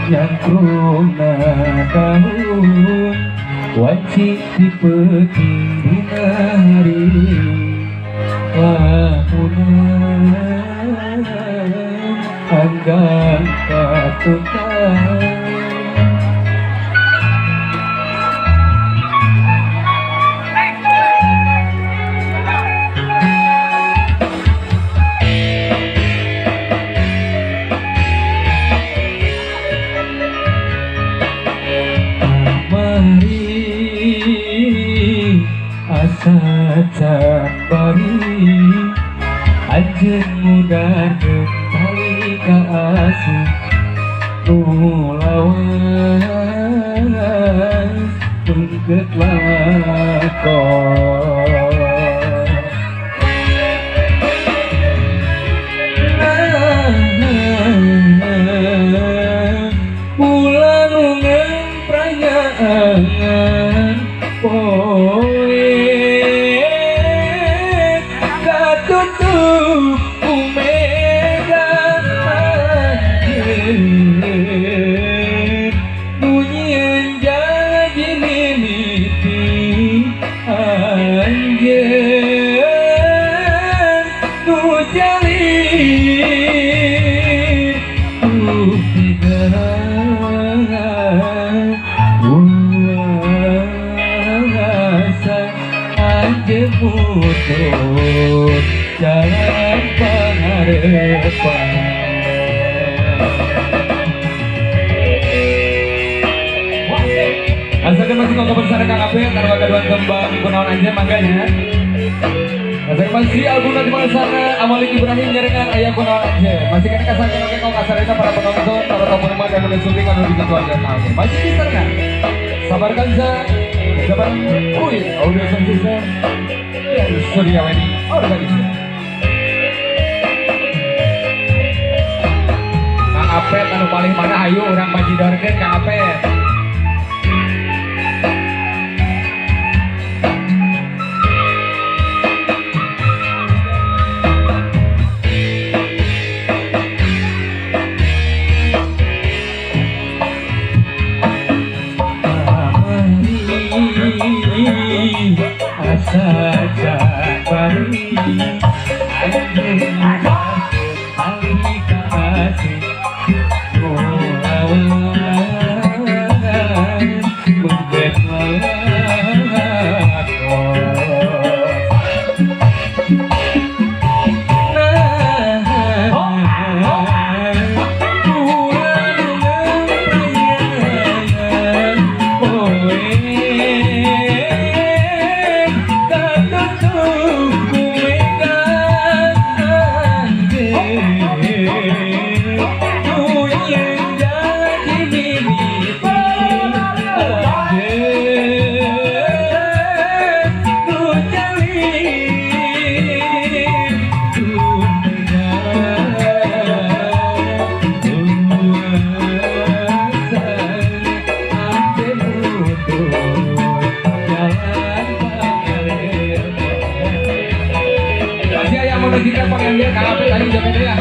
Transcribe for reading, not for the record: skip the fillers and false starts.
Nyangkrungna daun wanci di peuting dina hari lamunan anggang katukan. Asa bari anjeun mudarkeun tali ka asuh nu lawas beungkeut lalakon. Mula nu ngempranyaan poe katutup ku mega anjeun nu nyieun jadi mimiti anjeun nu jalir ku kuasa anjeun mutut jalan pangarepan. Asalkan masih kau bersama Kang Apet, taruh gaduhan kembang kunaon anjeun mangga nya. Asalkan masih album di mana sana Amalik Ibrahim nyarengan aya kunaon anjeun. Masih kena kasarkan oke kau kasareta para penonton, para tamu dan mulai syuting anu di keluarga kami. Masih diserna. Sabar Kanza, sabar Kui, Audio Sound System, dan Surya Wedding Organizer. Kang Apet anu paling mana ayo urang bajidorkeun Kang Apet. Asa bari anjeun tali ka asih nu lawas beungkeut lalakon. Kula nu ngempranyaan poe katutup ku mega anjeun nu nyieun jadi mimiti anjeun nu jalir ku kuasa anjeun mutut jalan pangarepan. Masih aya mau nunjukkan panggil Kang Apet ayo joget ya.